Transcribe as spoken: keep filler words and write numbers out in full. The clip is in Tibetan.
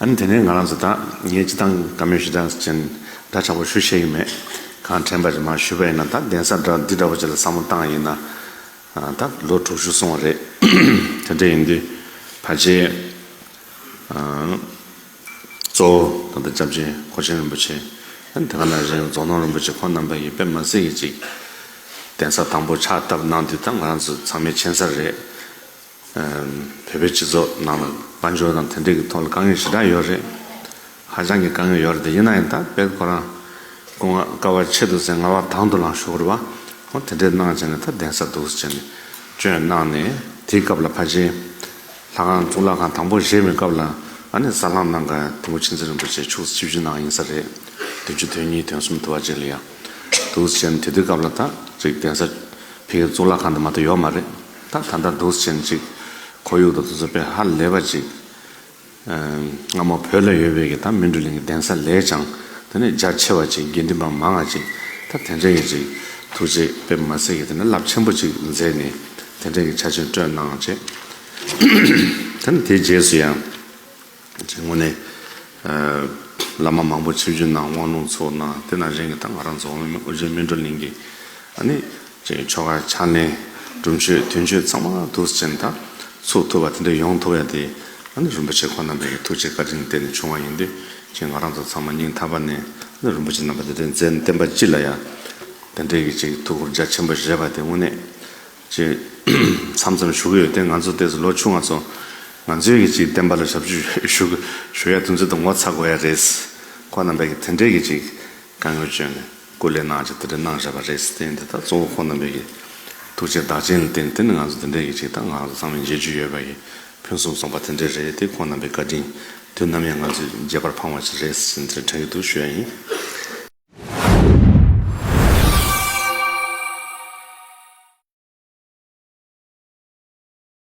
ཨ་ནི་དེ་ནས་ང་རང་ཚོ་ད་ངས་སྤྱི་བཏང་བཀའ་མོལ་ཞུ་སྟངས་ཅན་འདྲ་ཆགས་པོ་ཞུ་ཤེས་ཀྱི་མེད། གང་དྲན་པ་ཅིག་མར་ཞུས་པ་ཡིན་ན། ད་གདན་ས་འདྲ་འདི་འདྲ་བོ་ཅིག་ལ་བསམ་བློ་བཏང་ཡིན་ན། ཨ། ད་ལོ་དྲུག་ཅུ་སོང་བ་རེད། དེ་འདྲ་ཡིན་དུས་ཕལ་ཆེར། ཨ། གཙོ་བོ་ད་ལྟ་སྐྱབས་རྗེ་ཁོ་ཆེན་རིན་པོ་ཆེ། ཨ་ནི་དེ་ག་ནང་བཞིན་རྫོང་ནོར་རིན་པོ་ཆེ་ཁོང་རྣམ་པ་ཡིས་དཔེ་མ་སྲིད་ཀྱི་ཅིག་གདན་ས་དང་པོ་ཕྱག་བཏབ་གནང་དུས། ད་ང་རང་ཚོ་ཚང་མས་མཁྱེན་གསལ་རེད། ཨ། བོད་པའི་སྤྱི་ཚོགས་ནང་ལ་དཔལ་འབྱོར་དང་དེ་འབྲེལ་གྱི་ཐོག་ལ་དཀའ་ངལ་ཞེ་དྲག་ཡོད་རེད། ཧ་ཅང་གི་དཀའ་ངལ་ཡོད་རེད། དེ་ཡིན་ན་ཡང་ད་དཔེ་ཁོ་རང་སྐུ་ངལ་དཀའ་བ་ཆེད་དུ་ཟེར་ངལ་བ་དང་དུ་བླངས་ཞུ་དགོས་རེད་པ། ཁོང་དེ་འདྲས་གནང་བྱས་ནས་ད་གདན་ས་འདུག་སེ་བྱས་ནས་སྐྱོན་གནང་ནས། དེའི་སྐབས་ལ་ཕལ་ཆེར་ལྷ་ཁང་གཙུག་ལག་ཁང་དང་པོ་བཞེངས་པའི་སྐབས་ལ། ཨ་ནི་གསར་ལམ་ནང་གི་ཐིམ་ཕུ་ཆོས་འཛིན་རིན་པོ་ཆེ་ཆུ་ཚོད་བཅུ་བཞི་ནང་ཡིན་ས་རེད། བདུན་ཅུ་དོན་གཉིས་དོན་གསུམ་དུ་བ་ཅིག་ལ་ཡང་འདུག་སེ་བྱས་ནས། དེ་དུས་སྐབས་ལ་ད་ཅིག་གདན་ས་ཕ་གིའི་གཙུག་ལག་ཁང་དུ་མ་གཏོགས་ཡོད་མ་རེད། ད་ད་ལྟ་འདུག་སེ་བྱས་ནས་ཅིག་ཁོར་ཡུག་དང་དེ་ཚོ་དཔེ་ཧ་ལས་པ་ཅིག་སྔ་མོ་བོད་ལ་ཡོད་པའི་གི་ད་སྨིན་གྲོལ་གླིང་གི་གདན་ས་ལས་ཀྱང་དེ་ནས་རྒྱ་ཆེ་བ་ཅིག་དགེ་འདུན་པ་མང་བ་ཅིག་ད་དེ་འདྲའི་གི་ཅིག་ཐུགས་རྗེ་དཔེ་མ་སྲིད་ཀྱི་དེ་འདྲ་རླབས་ཆེན་པོ་ཅིག་མཛད་ནས། དེ་འདྲའི་གི་ཆ་རྐྱེན་སྤྲོད་གནང་བྱས། དེ་ནས་དེའི་རྗེས་སུ་ཡང་ཅིག་དངོས་གནས། ཨ། བླ་མ་མང་པོ་ཆིབས་བསྒྱུར་གནང་། དབང་ལུང་ཚོགས་གནང་། དེ་ནང་བཞིན་གྱི་ད་ང་རང་ཚོ་དབུ་མའི་སྨིན་གྲོལ་གླིང་གི་ཨ་ནི་ཅིག་ཆོ་ག་ཕྱག་ལེན་སྒྲུབ་མཆོད་དོན་མཆོད་ཚང་མ་འདུག་སེ་བྱས་ནས་ད་ཚུགས་ཐུབ་པ་དེ་འདྲ་ཡོང་ཐུབ་ཡ་དེ། ཨ་ནི་རིན་པོ་ཆེ་ཁོང་རྣམ་པའི་གི་ཐུགས་རྗེ་བཀའ་དྲིན་བརྟེན་ནས་བྱུང་བ་ཡིན་དུས། ཅིག་ང་རང་ཚོ་ཚང་མ་སྙིང་ཐག་པ་ནས་ཨ་ནི་རིན་པོ་ཆེ་རྣམ་པ་དེ་འདྲའི་མཛད་བསྟན་པ་སྤྱི་ལ་ཡང་དེ་འདྲའི་གི་ཅིག་ཐུགས་ཁུར་རྒྱ་ཆེན་པོ་བཞེས་པ་དེ་དངོས་གནས་ཅིག་མཚམས་མཚམས་ཞུ་གི་ཡོད་དེ། ང་ཚོ་ཏོག་ཙམ་ལོ་ཆུང་བ་ཚོ་ང་ཚོའི་གི་ཅིག་བསྟན་པ་ལ་ཞབས་ཞུ་ཞུ་ཞུ་ཡ་དེ་ཚོ་དང་ངོ་ཚ་དགོས་ཡ་རེད། ཁོང་རྣམ་པས་གི་དེ་འདྲའི་གི་ཅིག་དཀའ་ངལ་བྱུང་ནས་སྐུ་ལས་གནང་བྱས་དེ་འདྲ་གནང་བཞག་པ་རེད། དེ་ཡིན་དུས་ད་གཙོ་བོ་ཁོང་རྣམ་པས་གི་ཐུགས་རྗེ་བདག་རྐྱེན་ལ་བརྟེན་ཏེ་ནི་ང་ཚོ་དེ་འདྲའི་གི་ཅིག་ད་ང་ཚོ་ཚང་མས་མཇལ་རྒྱུ་ཡོད་པ་གི་ཕུན་སུམ་ཚོགས་པ་དེ་འདྲ་རེད། དེ་ཁོང་རྣམ་པའི་བཀའ་དྲིན་དུས་ནམ་ཡང་ང་ཚོས་བརྗེད་པར་ཕངས་པ་ཞིག་རེད་ཟེར་དེ་དྲན་གྱི་འདུག་ཞུ་ཡ་ཡིན།